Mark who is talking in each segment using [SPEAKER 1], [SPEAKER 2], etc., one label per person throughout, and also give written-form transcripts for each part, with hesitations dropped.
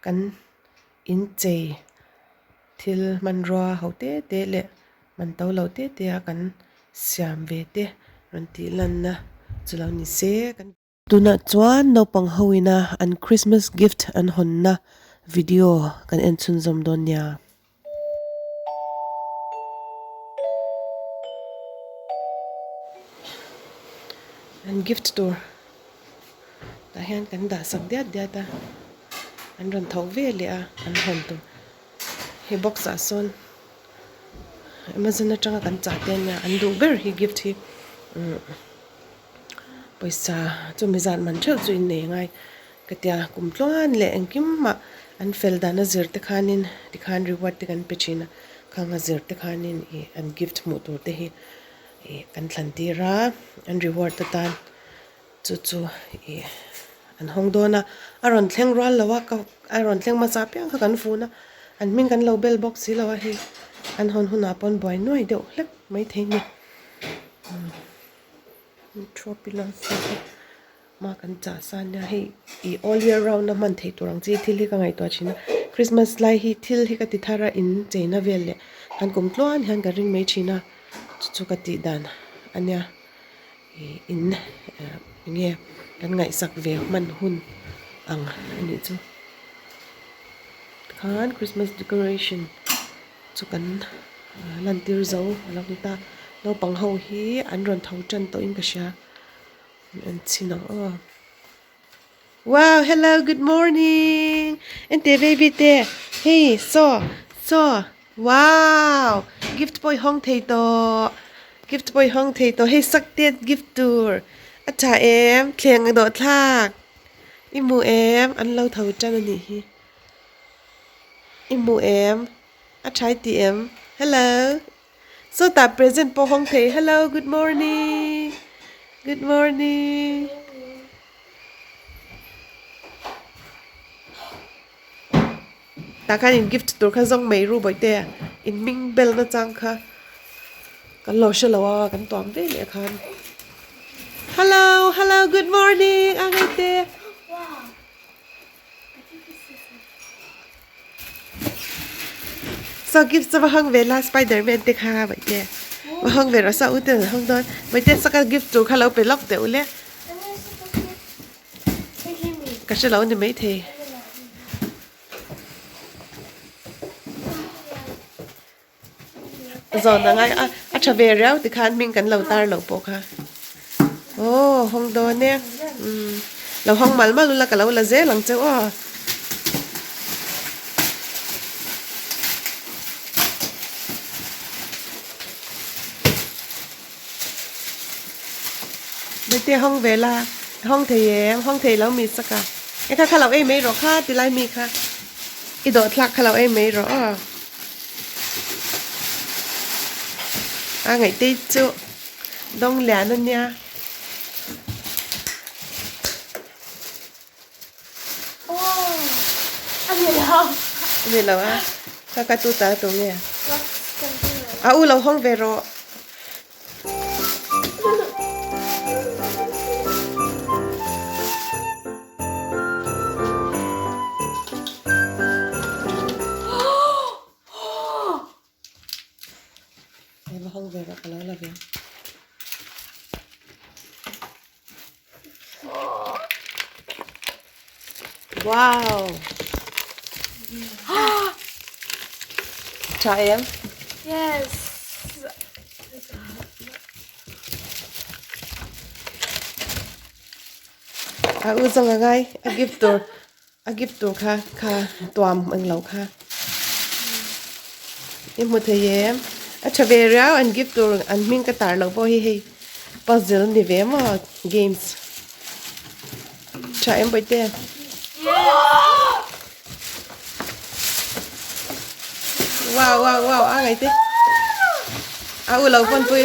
[SPEAKER 1] kan inchei thil hmanrua ho te te leh man to lo te te a kan siam ve te rawn tih lanna chu lo ni se. Tunah chuan naupang ho ina an Christmas gift an hawnna video kan en chhunzawm dawn nia. An gift tur tah hian kan dah sak diat diat a an rawn tho ve leh a an hawn tur hei box ah sawn amazon atanga kan chah te ania an duh ber hi gift hi umm pawisa chumi zat man theuh chu in nei ngai ka tia kum tluan leh engkim mah an fel dan a zir te khanin tikhan reward te kan pe thin a khang a zir te khanin ih an gift hmuh tur te hi ih kan thlan tir a an reward atan chu chu ih an hawng dawn a a rawn thleng rual lo a ka a rawn thleng hmasa apiang kha kan fun a an hming kan lo bel bawk si lo a hei an hawn hunah pawn buai nuai deuh hlek maithei a ni. Hma kan chah sa nia hei ih all year round a hman theih tur ang chi thil hi ka ngaihtuah thin a christmas lai hi thil hi ka ti thar a in cheina vel leh han kum tluan hian ka ring mai thin a chu chu ka tih dan a nia ih in eng nge kan ngaihsak ve hman hun ang a nih chu tikhan christmas decoration chu kan lantir zo a lo ni ta naupang ho hi an rawn tho tan tawhin ka hria. An chhin ang aw. Wow hello good morning ente baby te hei saw saw wow gift pawh i hawng thei tawh gift pawh i hawng thei tawh hei sak te gift tur a tha em thleng a dawh thlak i hmu em an lo tho tan a nih hi i hmu em a tha i ti em hello. Sawtah present pawh hawng thei hello good morning good morning tah khan in gift tur kha zawng mai ru bawihte in hming bel na chang kha kan lo hre lo a kan tuam ve leh khan hello hello good morning a ngaite. Saw gift chu va hawng ve la spiderman te kha vaihte va hawng ve rawh saw u ten an hawng dawn vaihte saka gift tur kha lo pe lawk teh u le ka hre lo a ni maithei. Zawn a ngai a a tha ve riau tikhan hming kan lo tar loh pawh kha aw hawng dawn e umm lo hawng mal mal ula ka lo la zel ang che aw. Mite hawng ve la hawng thei em hawng thei lo mi sak a e kha kha lo ei mai rawh kha ti lai mi kha i dawh thlak kha lo ei mai rawh aw a ngaihtei chu dawng lian a nia. A ni lo a kha kha tu ta tu nge a u lo hawng ve rawh. Hei va hawng ve rawh ka lo la ve. Wow! Tha em?
[SPEAKER 2] Yes.
[SPEAKER 1] A u zawng a ngai a gift tur a gift tur kha kha tuam ang lo kha i hmu thei em a tha ve riau an gift tur an hming ka tar loh pawh hi hei puzzle ni ve maw games tha em bawihte wow wow wow a ngaihte a u lo pawn pui.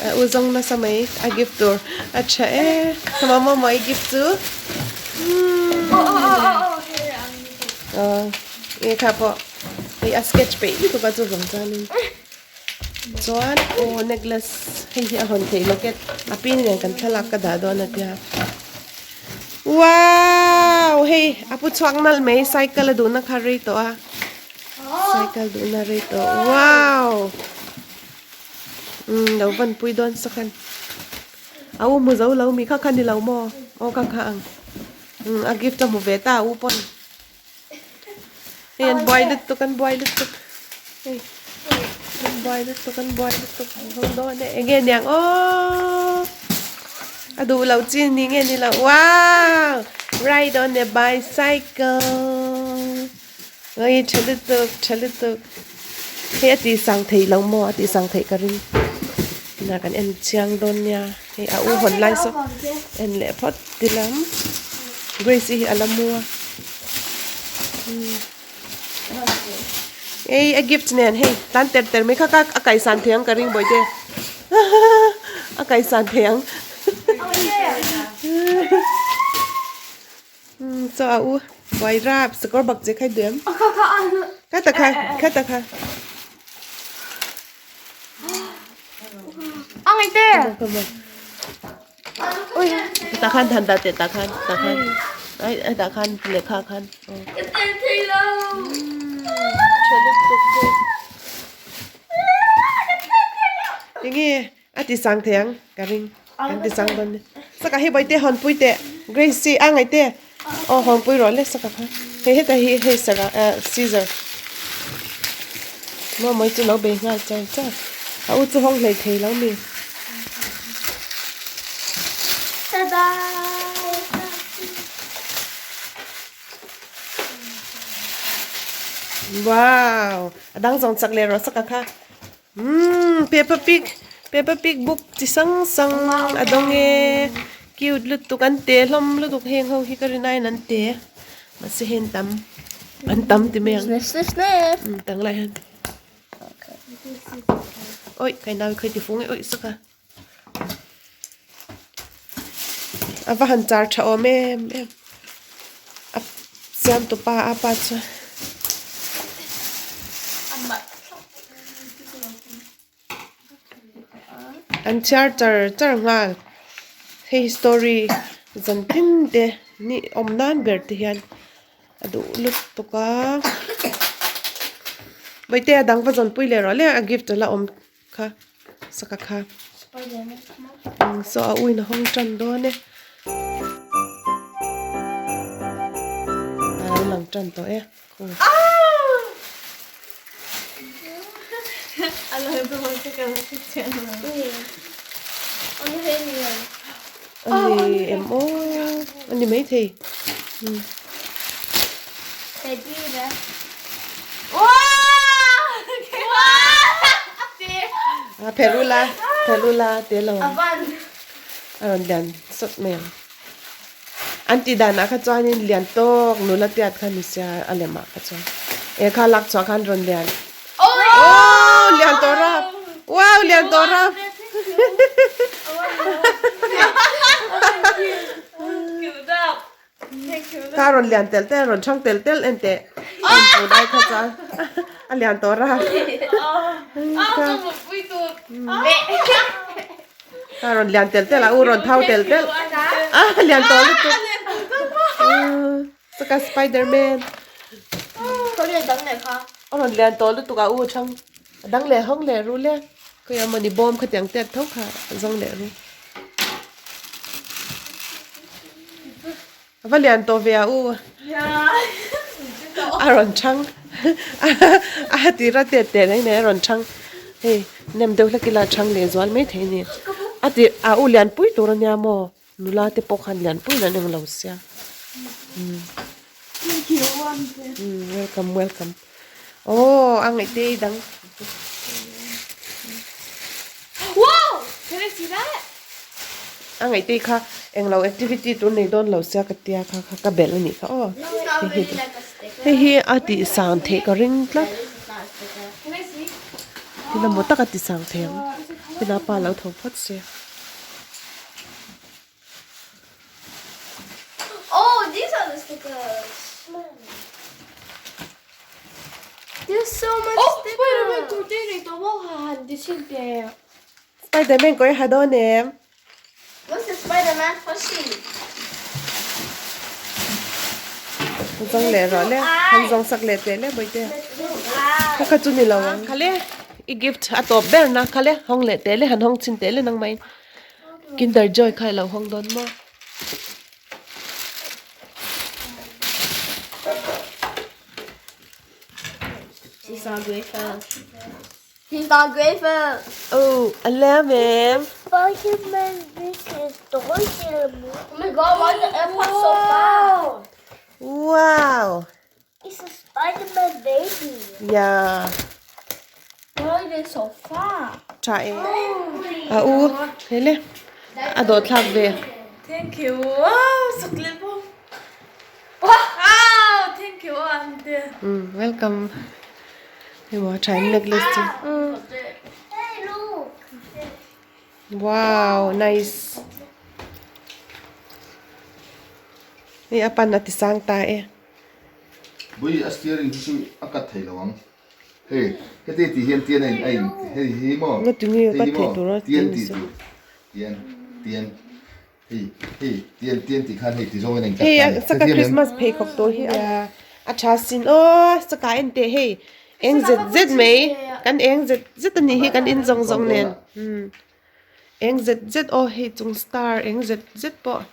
[SPEAKER 1] A u zawng nasa mai a gift tur a tha e mama mai gift chu nge kha pawh hei a sketch peih lutuk a chuvang chuanin. Chuan aw necklace hei hi a hawn theih locket a pin nen kan thlalak ka dah dawn a tia. Wow hei a pu chhuak nalh mai cycle a duhna kha rei tawh a cycle duhna rei tawh wow umm lo van pui dawn sakhan a u hmu zo lo mi kha kha ni lo maw aw ka kha ang umm a gift a hmu ve ta a u pawn. Hei an buai lutuk an buai lutuk hei an buai lutuk an buai lutuk an hawng dawn e enge niang aww a duh loh chi ni nge ni loh wow ride on a bicycle oi tha lutuk tha lutuk hei a tih sang theih lo maw a tih sang theih ka ring tunah kan en chiang dawn nia hei a u hawn lai saw en leh phawt ti lam Grace-i hi a la mu a ei a gift nen hei tan ter ter mai kha kha a kaisan thei ang ka ring bawihte a kaisan thei ang chaw a u buai rap sakawr bak che khai duh em kha ta kha kha ta kha come on Tah khan than dah teh tah khan tah khan ai ai tah khan lehkha khan aw.
[SPEAKER 2] Ka tel thei lo.
[SPEAKER 1] Tha lutuk hei. Enge a ti sang thei ang ka ring kan ti sang dawn nia. Saka hi bawihte hawn pui teh Grace hi a ngaih teh aw hawn pui rawh le saka kha hei heta hi hei sara ah scissor maw mawi chu lo bei nghal char char a u chu hawng hlei thei lo mi. Wow a dang zawng chak leh rawh saka kha umm peppa pig peppa pig book chi sang sang a dawng e cute lutuk an te hlawm lutuk heng ho hi ka rin aiin an te mahse hei an tam an tam ti mai ang umm tang lai hian awi ka inau hi khawi ti fung e awi saka a va han char tha awm em em a siam tupa a pa chuan. An chhiar char char nghal hei hi story zan tin te ni awm nan ber te hian a duh lutuk a bawihte a dang va zawn pui leh rawh le a gift a la awm kha saka kha saw a uin a hawng tan dawn e a lo lang tan tawh e. Ani em aw ani maithei a phelh ula phelh ula te lo a rawn lian sawt mai ang. An tih danah kha chuanin lian tawk nula tiat kha ni sia a lemah kha chuan eh kha lak chhuah khan rawn lian oh lian tawh rap wow lian tawh rap kha rawn lian tel tel rawn chhang tel tel en teh en tun ai kha chuan a lian tawh rap A rawn lian tel tel a, u rawn thau tel tel. A lian tawh lutuk. Saka Spiderman. A rawn lian tawh lutuk a u chhang. A dang leh hawng leh ru le. Khawi a mawni bawm khatiang tet tho kha a zawng leh ru. A va lian tawh ve a u. A rawn chhang. A tira tet teh reng nen a rawn chhang. Hei nem deuh hlek ila a chhang leh zual mai thei a ni. A ti a u lian pui tur a nia maw nula te pawh khan lian pui in an englo sia. Welcome welcome. Aw a ngaih te i dang.
[SPEAKER 2] Wow! Can I see that?
[SPEAKER 1] A ngaih te kha englo activity tur nei dawn lo sia ka tia kha kha ka belh a nih kha aw. Hei hi a tih sang theih ka ring tlat. Thil emaw tak a ti sang thei ang. Hena pa lo tho phawt se.
[SPEAKER 2] Oh, these are the stickers. There's so much oh, sticker. Spider-Man kawr te nei tawh maw ha han ti chhin teh.
[SPEAKER 1] Spider-Man kawr ha dawn em?
[SPEAKER 2] What's the Spider-Man plushie?
[SPEAKER 1] Zawng leh rawh le. Han zawng sak leh teh le bawihte. Kha kha chu ni lo ang. Khale i gift a tawp ber na khale hawng leh teh le han hawng chhin teh le nang mai. Kinder Joy kha i lo hawng dawn maw?
[SPEAKER 2] She's not grateful. She's not grateful.
[SPEAKER 1] Oh, a lem em.
[SPEAKER 3] Spider-Man this is Oh
[SPEAKER 2] my god, why the airport so fast?
[SPEAKER 1] Wow.
[SPEAKER 3] It's a Spider-Man baby.
[SPEAKER 1] Yeah.
[SPEAKER 2] Why are they so fast?
[SPEAKER 1] Tha e. A u, hele. A dawh thlak ve.
[SPEAKER 2] Thank you. Wow, sukle po. Wow, thank you ante.
[SPEAKER 1] Mm, welcome. Hei maw tha in necklace chu.
[SPEAKER 3] Hey, look.
[SPEAKER 1] Wow, nice. Hei a pan a ti sang ta e.
[SPEAKER 4] Bui a steering hi chu a cut thei lo ang. Hei heti tih hian tian a in a in hei hi maw
[SPEAKER 1] Nga tunge
[SPEAKER 4] hei
[SPEAKER 1] cut
[SPEAKER 4] hi
[SPEAKER 1] thei
[SPEAKER 4] maw
[SPEAKER 1] tura
[SPEAKER 4] tian
[SPEAKER 1] ti
[SPEAKER 4] tih
[SPEAKER 1] se.
[SPEAKER 4] tur tian tian hei hei tian tian tih khan hei ti zawng in a in cut
[SPEAKER 1] Hei
[SPEAKER 4] ta
[SPEAKER 1] a
[SPEAKER 4] a ni.
[SPEAKER 1] saka
[SPEAKER 4] Hrethiam em?
[SPEAKER 1] Christmas pheikhawk tur hi a a tha sin aw saka en teh hei eng zet zet mai kan eng zet zet a nih hi kan in zawng zawng nen eng zet zet aw hei chung star eng zet zet pawh.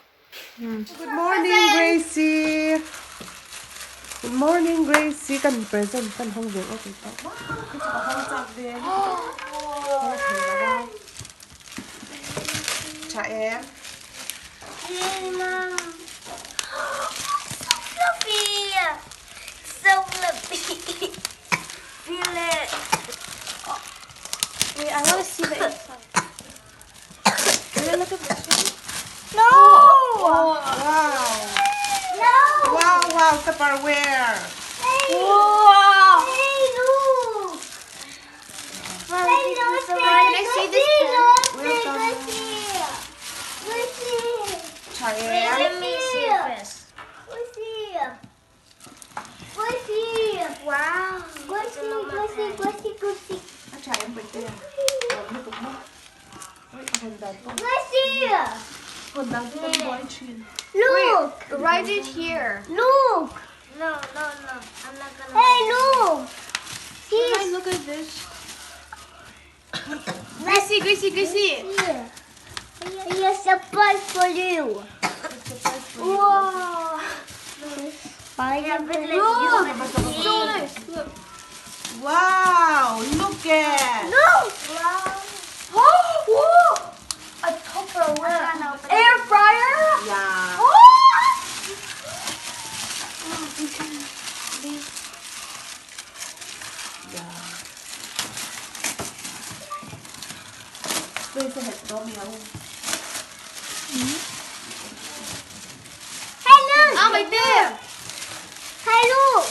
[SPEAKER 1] Good morning Gracie. Good morning Gracie kan present kan hawng ve aw kei pawh. Ka chu ka hawng chak ve. Hawng thei lo a. Tha em?
[SPEAKER 3] Hey mom. So fluffy. So fluffy. Feel it.
[SPEAKER 2] Wait, I want to see the inside. Can I look at this one?
[SPEAKER 3] No.
[SPEAKER 1] Wow.
[SPEAKER 3] No.
[SPEAKER 1] Wow wow Tupperware.
[SPEAKER 3] Hey.
[SPEAKER 2] Wow.
[SPEAKER 3] Hey, look. Hey, look.
[SPEAKER 2] Can I see this
[SPEAKER 3] pen?
[SPEAKER 1] Tha em?
[SPEAKER 3] Let me see this. Wow.
[SPEAKER 1] A tha em bawihte? Awm lutuk maw? Ui a hawn dan pawh. Hawn dan pawh kan buai thin.
[SPEAKER 3] Look!
[SPEAKER 2] Write it here.
[SPEAKER 3] Look!
[SPEAKER 5] No, no, no. I'm not gonna.
[SPEAKER 3] Hey, look!
[SPEAKER 2] Can I look at this? Gracie, Gracie, Gracie.
[SPEAKER 3] Here. Here's a surprise for you.
[SPEAKER 2] Wow.
[SPEAKER 3] Spider-Man.
[SPEAKER 2] Look. So nice. Look.
[SPEAKER 1] Wow, look at.
[SPEAKER 3] Look!
[SPEAKER 2] Oh, whoa. A Tupperware. Air fryer.
[SPEAKER 1] Yeah.
[SPEAKER 2] Oh.
[SPEAKER 3] Hey, look!
[SPEAKER 2] Ah, my there.
[SPEAKER 3] Hey, look!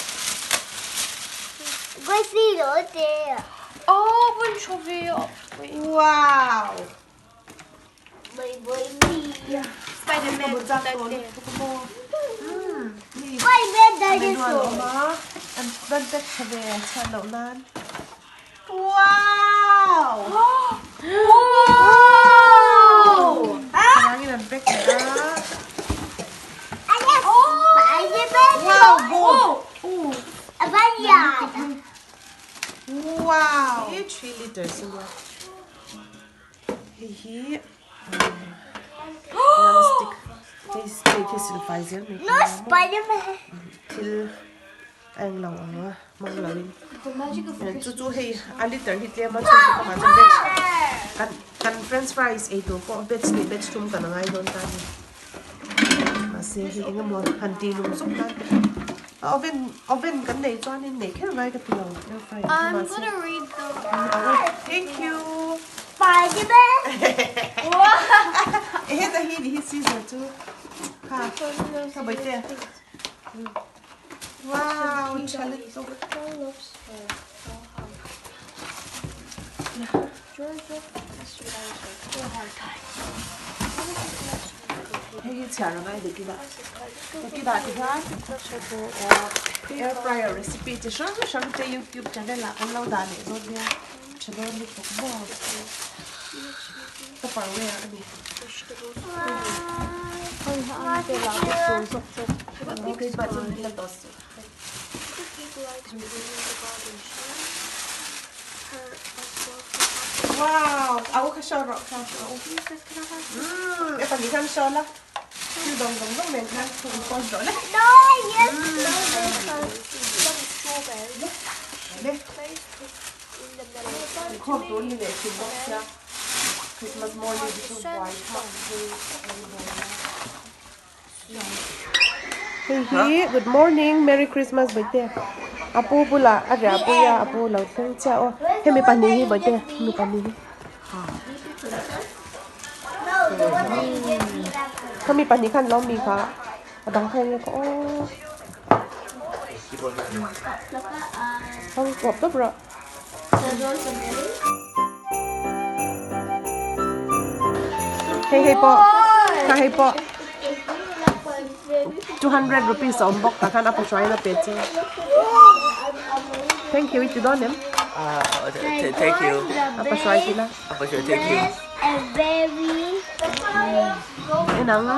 [SPEAKER 3] Gracie, look there.
[SPEAKER 2] Oh, bunch of you.
[SPEAKER 1] Wow.
[SPEAKER 3] Boy, boy, me.
[SPEAKER 2] Spider-Man.
[SPEAKER 3] Spider-Man dinosaur.
[SPEAKER 1] An ban pack tha ve chhan loh nan. Wow.
[SPEAKER 2] Wow.
[SPEAKER 1] Rangin an pack leh a.
[SPEAKER 3] Spider-Man.
[SPEAKER 1] Wow, gold.
[SPEAKER 3] A banana.
[SPEAKER 1] Wow. Hi 3 liters a nia. Hei hi non-stick hei cake hi silfai zel mai
[SPEAKER 3] No Spider-Man.
[SPEAKER 1] thil a eng lo ang a hmang lo in
[SPEAKER 2] The magic of
[SPEAKER 1] chu chu hei a liter hi tlem a chhung te pawh ah chuan batch kan kan french fries ei tur pawh batch hnih batch thum kan angai dawn ta a ni mahse hei eng emaw han tih lung zawk nan te a oven oven kan nei chuanin neih kher ngai ka ti lo air fryer chu
[SPEAKER 2] I'm
[SPEAKER 1] mahse
[SPEAKER 2] gonna read the
[SPEAKER 1] thank you
[SPEAKER 3] Spider-Man.
[SPEAKER 1] heta hi ni hi scissor chu kha kha bawihte wow tha lutuk hei hi hi chhiar a ngai nakinah nakinah ti hian air fryer recipe chi hrang hrang te youtube channel ah kan lo dah leh dawn nia tha dawn lutuk maw tupperware a ni. Wow, au kha show rawh kha. Mm, e pahnih khan show la. Thil dawng dawng dawng nen khan thu in post rawh le.
[SPEAKER 3] No, yes.
[SPEAKER 1] Le. Inkhawm tur ni leh thin bawk sia. Christmas morning hi chu buai thlak phei a ni dawn a. Hei hi good morning merry christmas bawihte apu bulah a riah pui a apu lo thleng chiah aw hemi pahnih hi bawihte hemi pahnih hi khami pahnih khan lo mi kha a dang kha enge khaw aw hang kawp tawp rawh. Hei hei pawh kha hei pawh 200 rupees a awm bawk tah khan a pahruaiin a pe che thank you i ti dawn em
[SPEAKER 6] Thank you.
[SPEAKER 1] A pahruai ti la
[SPEAKER 6] A pahruai thank you.
[SPEAKER 1] En ang a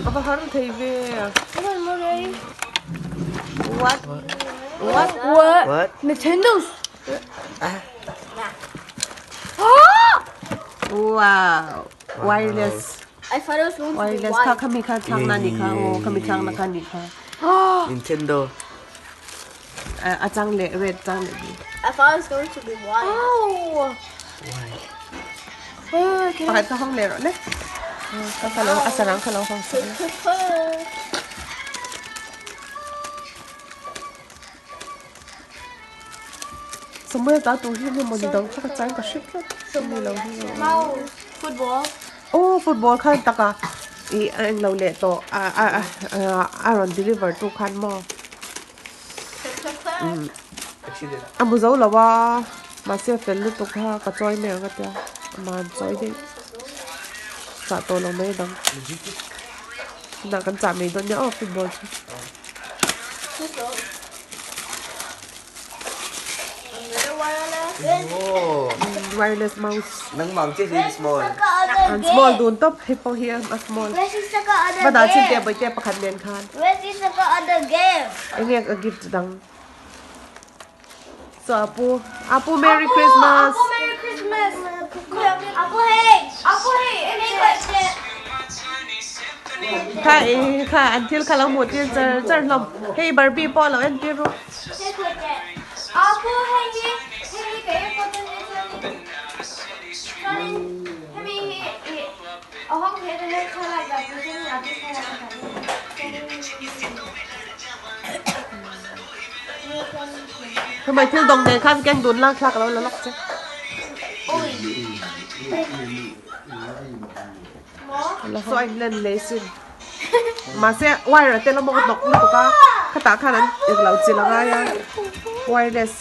[SPEAKER 1] A va har thei ve.
[SPEAKER 5] What?
[SPEAKER 1] What?
[SPEAKER 2] What?
[SPEAKER 6] What?
[SPEAKER 2] Nintendo.
[SPEAKER 1] Wow. Wireless.
[SPEAKER 3] I thought it was going to be
[SPEAKER 1] Wireless kha
[SPEAKER 3] white.
[SPEAKER 1] khami kha thlang na ni kha aw khami thlang na kha ni kha.
[SPEAKER 6] Nintendo.
[SPEAKER 1] A chang leh red chang leh blue.
[SPEAKER 3] I thought it was going to be white.
[SPEAKER 2] Oh.
[SPEAKER 1] Pakhat kha hawng leh rawh le. Ka ka lo a sarang kha lo hawng sak la. Samuel ta tur hi emaw ni dang kha ka chang ka hre tlat ni lo hi.
[SPEAKER 2] Mouse football.
[SPEAKER 1] Oh football khan taka i a englo leh tawh a a a rawn deliver tu khan maw. A hmu zo lo a mahse a fel lutuk kha ka chawi mai ang a tia amah an chawi daih chah tawh lo mai dang tunah kan chah mai dawn nia aw football chu. Wireless mouse
[SPEAKER 6] Nangmang chiah hi small.
[SPEAKER 1] An small dun tawp hei pawh hi a small. Va dah chin teh bawihte pakhat nen khan. Enge a gift dang. So apu apu merry christmas.
[SPEAKER 2] Apu merry christmas.
[SPEAKER 3] Apu hey.
[SPEAKER 2] Apu hey.
[SPEAKER 1] Kha kha an thil kha lo hmuh tir char char hlawm. Hei barbie pawh a lo en tir ru.
[SPEAKER 2] Apu hei hi hei hi ka airpod a nia chuanin chuanin hemi hi ih a hawng thei a hei thlalak dah tur chuanin apu thlalak a dah
[SPEAKER 1] Hemai thil dawng nen khan keng dun lak thlak a lo la lawk che. Saw a inlen leh sin. Mahse wire a tel a maw hnawk lutuk a khatah khan an englo chilh a ngai a wireless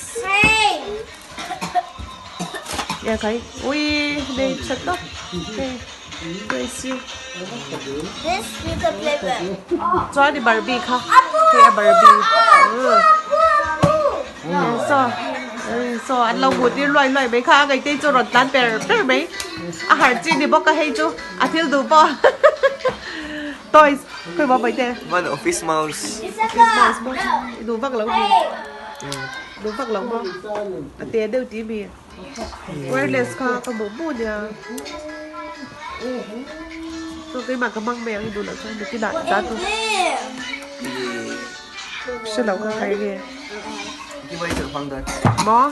[SPEAKER 1] nge khai ui nei tha tawp hei grace chuan i barbie kha hei a barbie saw saw an lo hmuh tir luai luai mai kha a ngaihte chu rawn tlan per per mai a harh chi ni bawk a hei chu. A thil duh pawh toys khawi maw bawihte.
[SPEAKER 6] One office mouse.
[SPEAKER 1] Office mouse maw i duh vak lo mi duh vak lo maw a te deuh tih mi wireless kha ka hmuh hmuh nia chu keimah ka hmang mai ang i duh loh chuan nitin ah ta chu hre lo kha khai nge maw.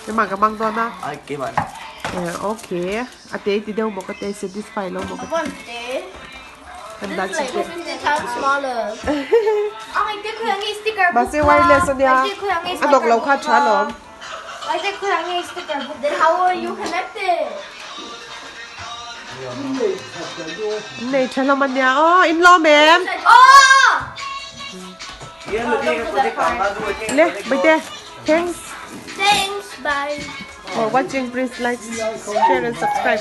[SPEAKER 1] Keimah ka hmang dawn a.
[SPEAKER 6] Ai keimah.
[SPEAKER 1] Eh okay. A te ti deuh maw ka te satisfy lo maw ka te. Kan dah chhi te. Mahse wireless ania. A dawk lo kha tha lawm.
[SPEAKER 2] Then how are you connected?
[SPEAKER 1] Nei tha hlawm ania. Aw in lawm em?
[SPEAKER 2] Oh!
[SPEAKER 1] Le bawihte. Thanks.
[SPEAKER 3] Thanks bye.
[SPEAKER 1] For watching please like share and subscribe.